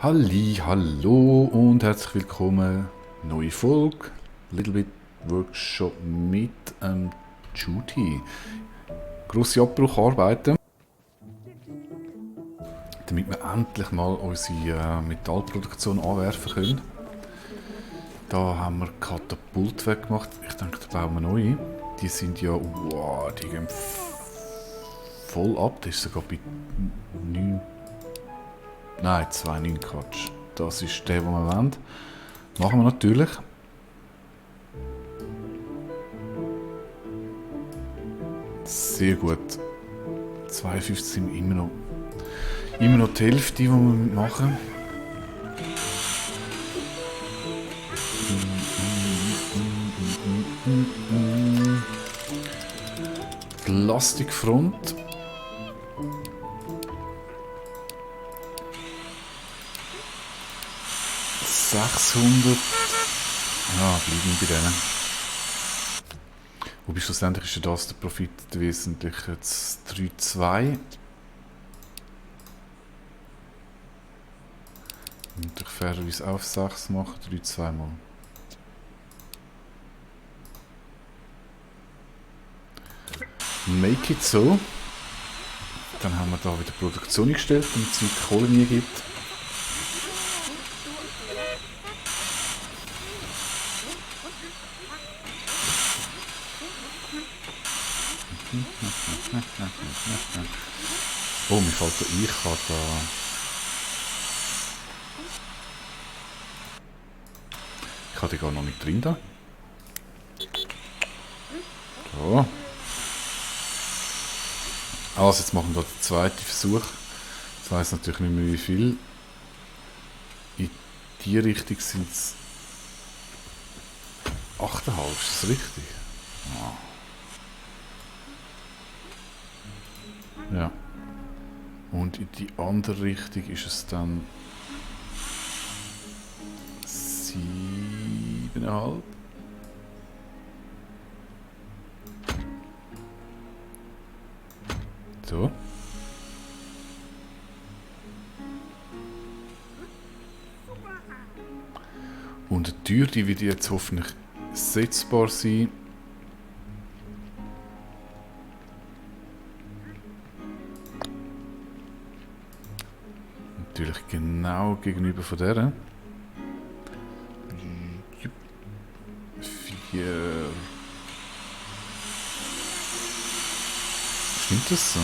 Halli, hallo und herzlich willkommen. Neue Folge, Little Bit Workshop mit Judy. Grosse Abbrucharbeiten, damit wir endlich mal unsere Metallproduktion anwerfen können. Da haben wir Katapult weggemacht. Ich denke, da bauen wir neue. Die sind ja, wow, die gehen voll ab. Das ist sogar bei 9. Nein, 2,9 Quatsch. Das ist der, den wir wollen. Machen wir natürlich. Sehr gut. 52 sind immer noch die Hälfte, die wir machen. Plastikfront. Ja, bleiben bei denen. Wobei schlussendlich ist ja das der Profit wesentlich jetzt 3,2. Und ich fairerweise auf 6 machen, 3,2 mal. Make it so. Dann haben wir da wieder Produktion eingestellt, damit es die Kohle nie gibt. Oh, mir fällt da ein, ich habe da... Ich habe die gar noch nicht drin da. So. Also jetzt machen wir da den zweiten Versuch. Ich weiss natürlich nicht mehr wie viel. In die Richtung sind es 8,5, ist das richtig? Ja. Und in die andere Richtung ist es dann 7,5. So. Und die Tür, die wird jetzt hoffentlich setzbar sein. Natürlich genau gegenüber von der. 4. Stimmt das so?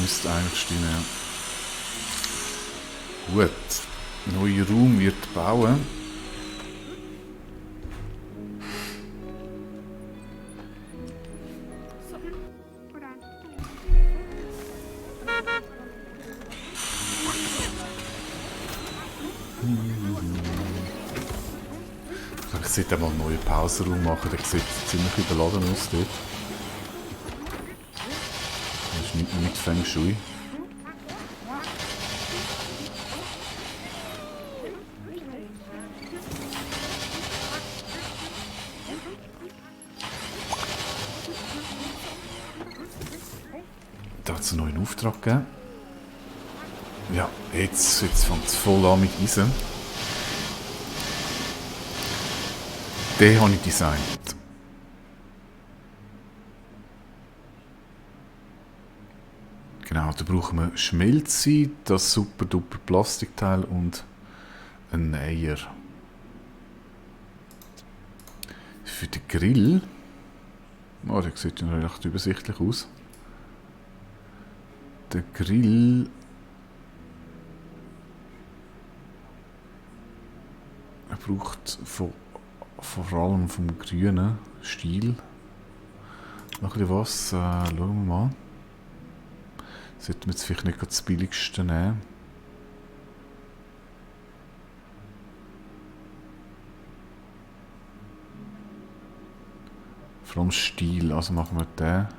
Müsste eigentlich stimmen, ja. Gut. Neuer Raum wird bauen. Ich sollte mal einen neuen Pausenraum machen, der sieht ziemlich überladen aus dort. Das ist nicht mit Feng Shui. Da hat es einen neuen Auftrag gegeben. Ja, jetzt fängt es voll an mit Eisen. Den habe ich designt. Genau, da brauchen wir Schmelze, das super duper Plastikteil und einen Näher. Für den Grill, oh, der sieht ja recht übersichtlich aus. Der Grill braucht vor allem vom grünen Stiel noch ein bisschen was. Schauen wir mal. Sollten wir jetzt vielleicht nicht das billigste nehmen. Vor allem Stiel, also machen wir den.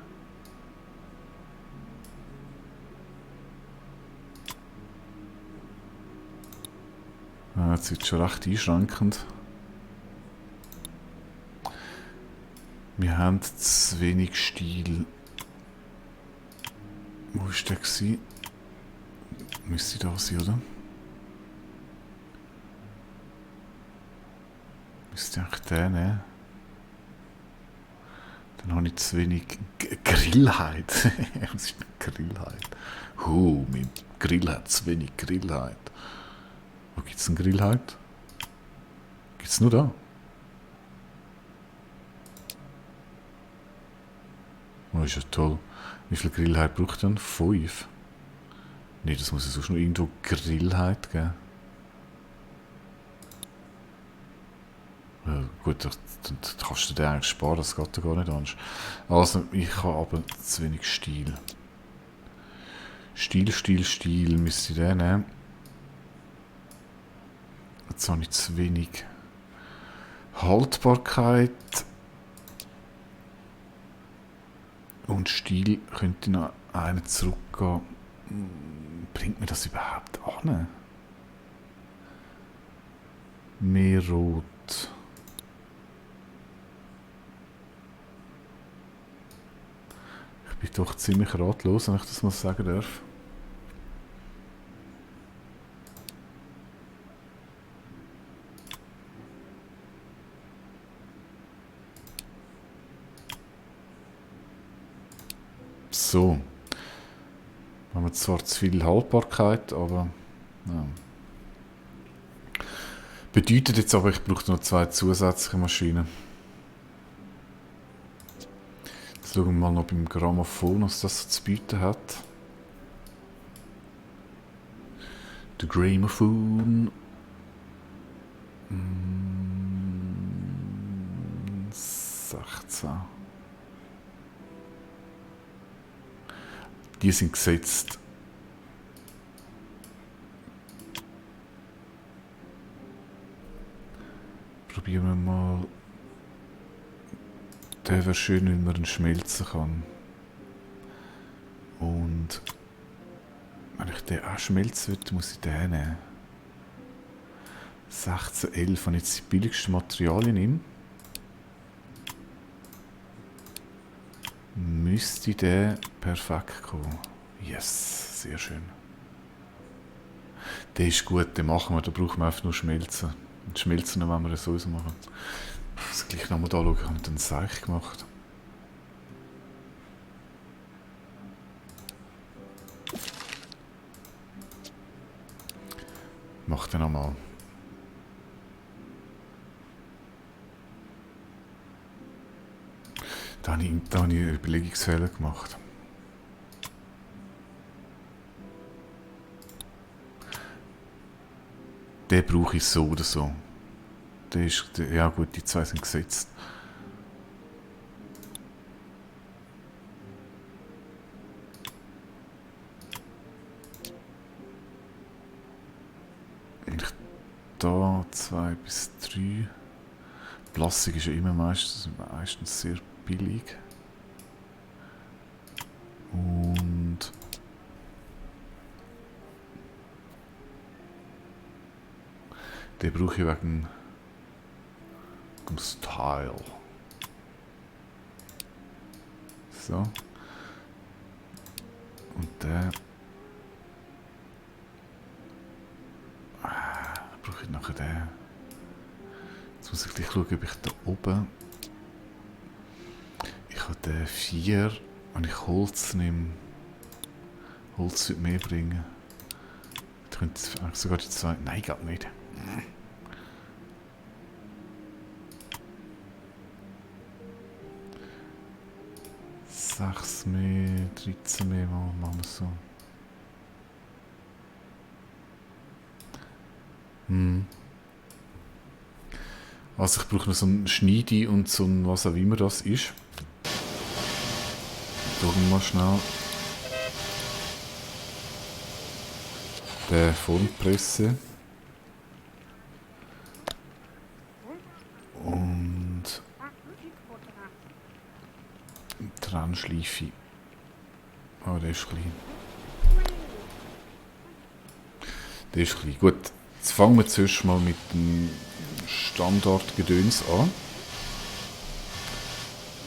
Jetzt wird es schon recht einschränkend. Wir haben zu wenig Stiel. Wo war der? Müsste da sein, oder? Müsste eigentlich den nehmen. Dann habe ich zu wenig Grillheit. Was ist denn Grillheit? Mein Grill hat zu wenig Grillheit. Wo gibt es denn Grillheit? Gibt es nur da? Oh, ist ja toll. Wie viel Grillheit braucht dann? 5? Nee, das muss es sonst noch irgendwo Grillheit geben. Ja, gut, dann kannst du den eigentlich sparen, das geht ja gar nicht anders. Also, ich habe aber zu wenig Stil. Stil, müsste ich den nehmen. Jetzt habe ich zu wenig Haltbarkeit. Und Stil könnte noch einen zurückgehen. Bringt mir das überhaupt an? Mehr Rot. Ich bin doch ziemlich ratlos, wenn ich das mal sagen darf. So. Wir haben zwar zu viel Haltbarkeit, aber ja. Bedeutet jetzt aber, ich brauche noch 2 zusätzliche Maschinen. Jetzt schauen wir mal noch beim Grammophon, was das so zu bieten hat. Der Grammophon. 16. Die sind gesetzt. Probieren wir mal. Der wäre schön, wenn man ihn schmelzen kann. Und wenn ich den auch schmelzen würde, muss ich den nehmen. 1611, wenn ich jetzt die billigsten Materialien nehme, müsste der perfekt kommen. Yes, sehr schön. Der ist gut, den machen wir, da brauchen wir einfach nur schmelzen. Und schmelzen, wenn wir das so machen. Ich muss gleich nochmal da schauen, ich habe den Seich gemacht. Mach den nochmal. Da habe ich einen Überlegungsfehler gemacht. Den brauche ich so oder so. Ja gut, die 2 sind gesetzt. Und da 2 bis 3. Plastik ist ja immer meistens sehr billig. Und den brauche ich wegen dem Style. So. Und der brauche ich nachher den. Jetzt muss ich gleich schauen, ob ich da oben. Ich habe den 4. Wenn ich Holz nehme. Holz wird mehr bringen. Ich könnte sogar die 2. Nein, geht nicht. 6 mehr, 13 mehr, machen wir es so. Also ich brauche noch so einen Schneidi und so ein, was auch immer das ist. Schauen wir mal schnell. Der Formpresse. Und Trennschleife. Oh, der ist klein. Der ist klein. Gut, jetzt fangen wir zuerst mal mit dem Standardgedöns an.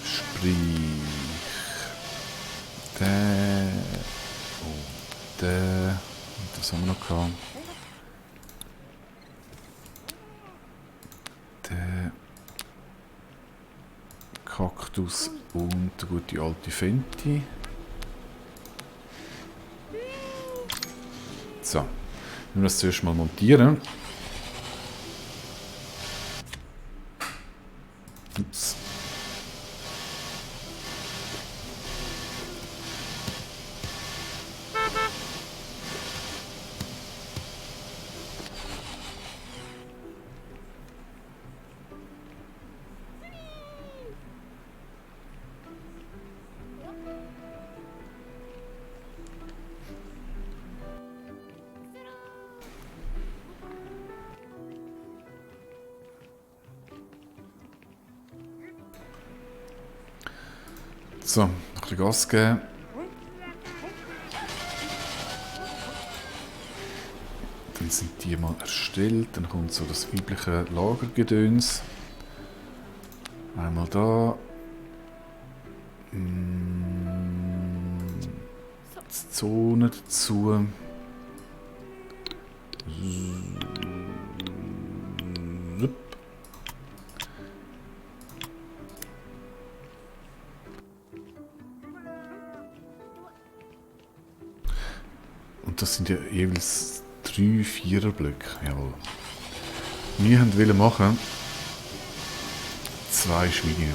Sprich, der und der und Was haben wir noch gehabt? Der Kaktus und der gute alte Fenty. So, wir müssen das zuerst mal montieren. Ups. So, noch ein bisschen Gas geben. Dann sind die mal erstellt. Dann kommt so das übliche Lagergedöns. Einmal da. Die Zone dazu. Zup. Und das sind ja jeweils 3 Viererblöcke. Jawohl. Wir wollten machen 2 Schmiede.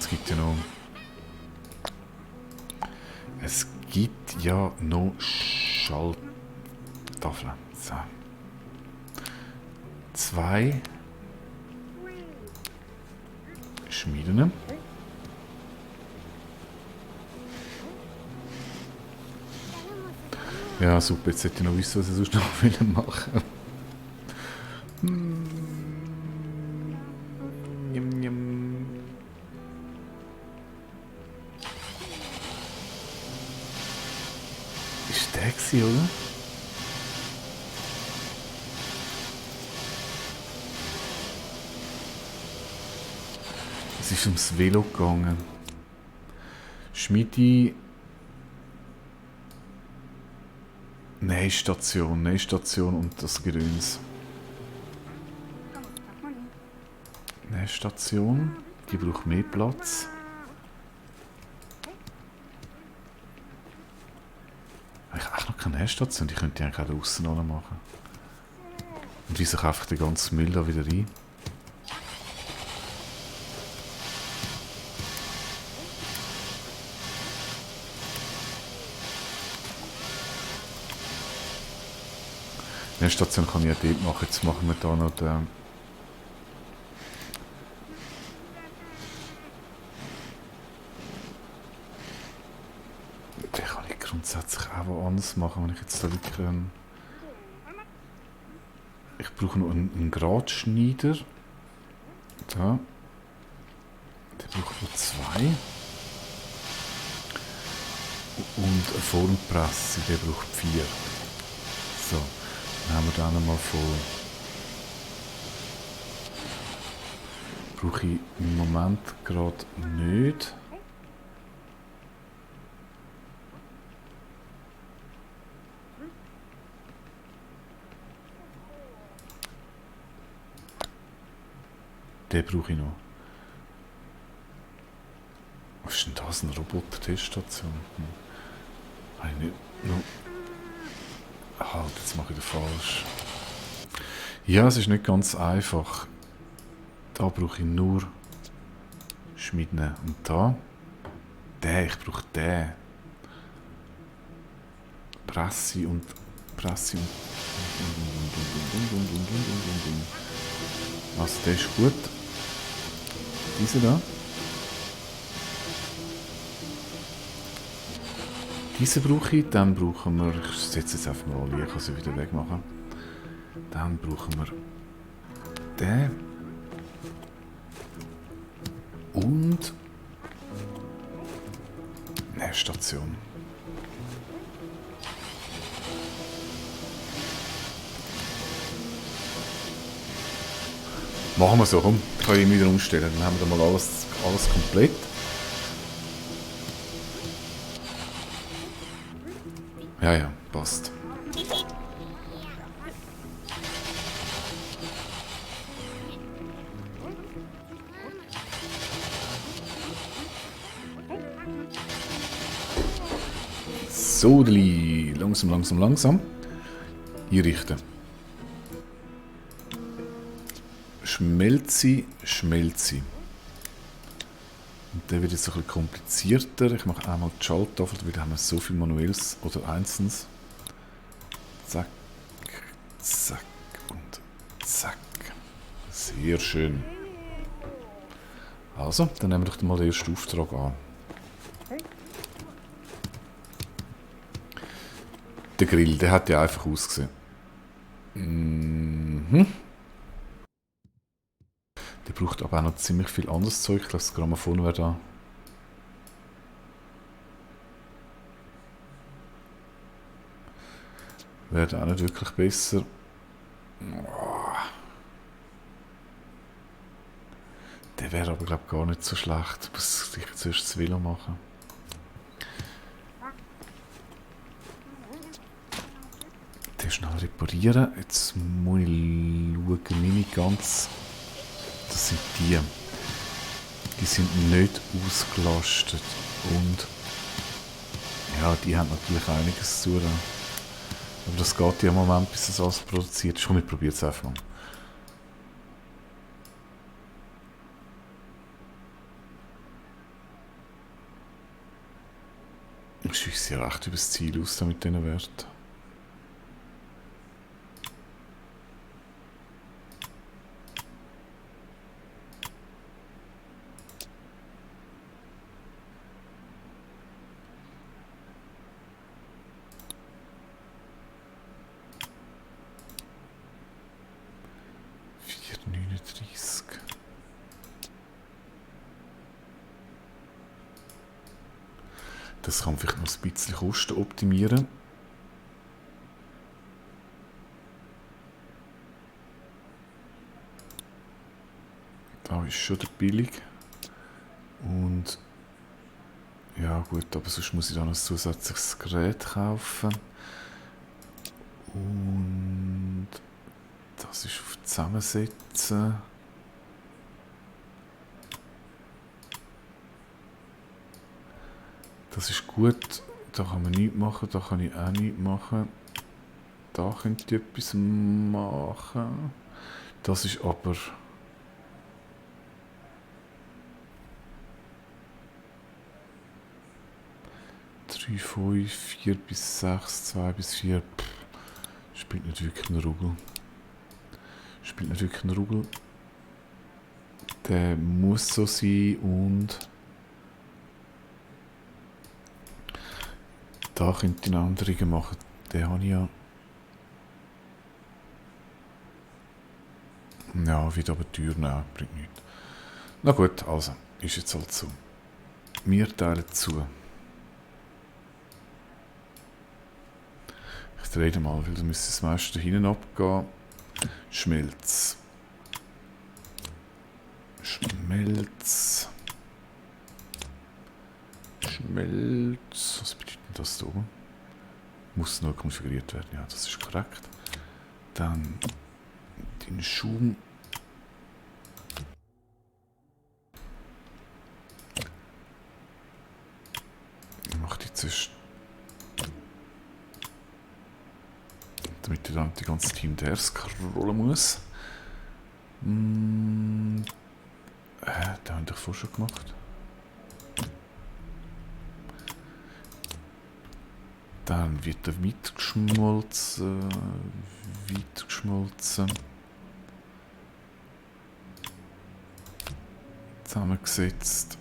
Es gibt ja noch. Es gibt ja noch Schalttafeln. So. 2 Schmieden. Ja, super, jetzt hätte ich noch wissen, was ich sonst noch machen will. Ist der gewesen, oder? Es ist ums Velo gegangen. Schmiedi. Nähstation und das Gedöns. Nähstation, die braucht mehr Platz. Ich habe noch keine Nähstation, die könnte ich eigentlich auch draussen noch machen. Und wie sich einfach den ganzen Müll da wieder rein. Eine Station kann ich ja dort machen. Jetzt machen wir da noch den. Den kann ich grundsätzlich auch woanders machen, wenn ich jetzt da wirklich. Ich brauche noch einen Gradschneider. Da. Der braucht noch 2. Und eine Formpresse, der braucht 4. So. Dann haben wir da nochmal voll. Brauche ich im Moment gerade nicht. Den brauche ich noch. Was ist denn das? Eine Roboter-Teststation? Habe ich nicht noch. Halt, jetzt mache ich das falsch. Ja, es ist nicht ganz einfach. Da brauche ich nur Schmieden. Und da, ich brauche den. Presse und. Also, der ist gut. Diese da. Diese brauche ich, dann brauchen wir, ich setze jetzt einfach mal alle, ich kann sie wieder wegmachen. Dann brauchen wir den. Und eine Station. Machen wir so, komm, kann ich wieder umstellen. Dann haben wir mal alles komplett. Ja, ja, passt. So, Deli. Langsam, langsam, langsam. Einrichten. Schmelzi, Schmelzi. Und der wird jetzt ein bisschen komplizierter. Ich mache einmal die Schalttafel, weil da haben wir so viel manuelles oder einzelnes. Zack, zack und zack. Sehr schön. Also, dann nehmen wir doch mal den ersten Auftrag an. Der Grill, der hat ja einfach ausgesehen. Mhm. Der braucht aber auch noch ziemlich viel anderes Zeug. Ich glaube, das Grammophon wäre da. Wäre auch nicht wirklich besser. Der wäre aber, glaube ich, gar nicht so schlecht. Ich muss sicher zuerst das Velo machen. Den schnell reparieren. Jetzt muss ich schauen, meine ganz. Das sind die. Die sind nicht ausgelastet. Und ja, die haben natürlich einiges zu tun. Aber das geht ja im Moment, bis es alles produziert ist. Komm, ich probiere es einfach mal. Ich schieße ja recht über das Ziel aus mit diesen Werten. Das kann vielleicht noch ein bisschen Kosten optimieren. Da ist schon der billig. Und ja gut, aber sonst muss ich dann ein zusätzliches Gerät kaufen. Und das ist auf Zusammensetzen. Das ist gut, da kann man nichts machen, da kann ich auch nichts machen. Da könnte ich etwas machen. Das ist aber... 3, 5, 4 bis 6, 2 bis 4. Spielt nicht wirklich eine Rugel. Spielt nicht wirklich eine Rugel. Der muss so sein und... Da könnte ich eine andere machen. Den habe ich ja... Ja, wird aber teuer. Nein, bringt nichts. Na gut, also. Ist jetzt halt so. Wir teilen zu. Ich drehe mal, weil da müsste das meiste hinten abgehen. Schmelz. Schmelz. Schmelz. Was bedeutet das da oben? Muss neu konfiguriert werden. Ja, das ist korrekt. Dann den Schum. Ich mache die zuerst. Damit ich dann die ganze Team der scrollen muss. Den habe ich vorher schon gemacht. Dann wird er weit geschmolzen. Zusammengesetzt.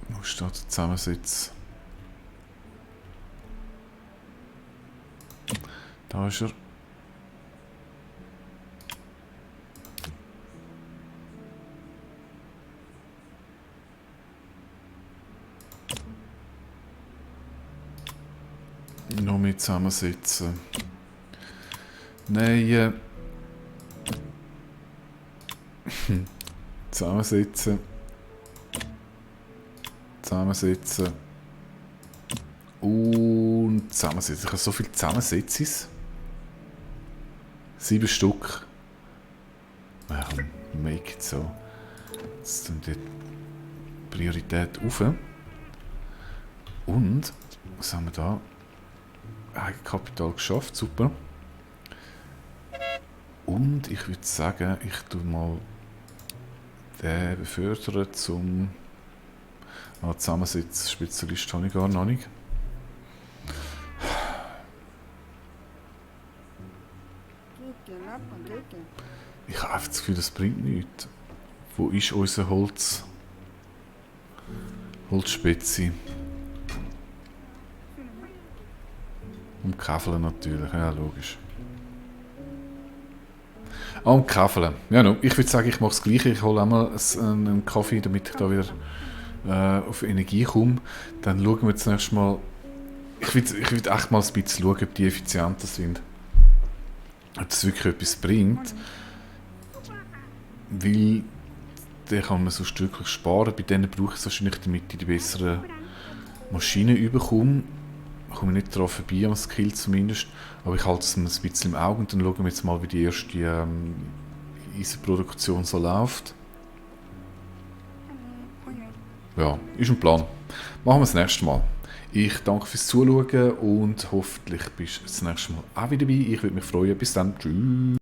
Wo steht der Zusammensatz? Da ist er. Noch mehr zusammensetzen. Nein. Zusammensetzen. Und Zusammensetzung. Ich habe so viele Zusammensetzungen. 7 Stück. Ja, make it so. Jetzt tun die Priorität auf. Und, was haben wir da? Eigenkapital geschafft, super. Und ich würde sagen, ich tue mal den befördern zum Zusammensetzspezialist habe ich gar noch nicht. Ich habe einfach das Gefühl, das bringt nichts. Wo ist unser Holzspezi? Und Käfeln natürlich, ja logisch. Und Käfeln. Ja, no, ich würde sagen, ich mache das Gleiche. Ich hole einmal einen Kaffee, damit ich da wieder auf Energie komme. Dann schauen wir zunächst mal. Ich will echt mal ein bisschen schauen, ob die effizienter sind. Ob das wirklich etwas bringt. Weil den kann man sonst wirklich sparen. Bei denen brauche ich es wahrscheinlich, damit ich die besseren Maschinen überkomme. Komme ich nicht daran vorbei, am Skill zumindest. Aber ich halte es mir ein bisschen im Auge und dann schauen wir jetzt mal, wie die erste Eisenproduktion so läuft. Ja, ist ein Plan. Machen wir das nächste Mal. Ich danke fürs Zuschauen und hoffentlich bist du das nächste Mal auch wieder dabei. Ich würde mich freuen. Bis dann. Tschüss.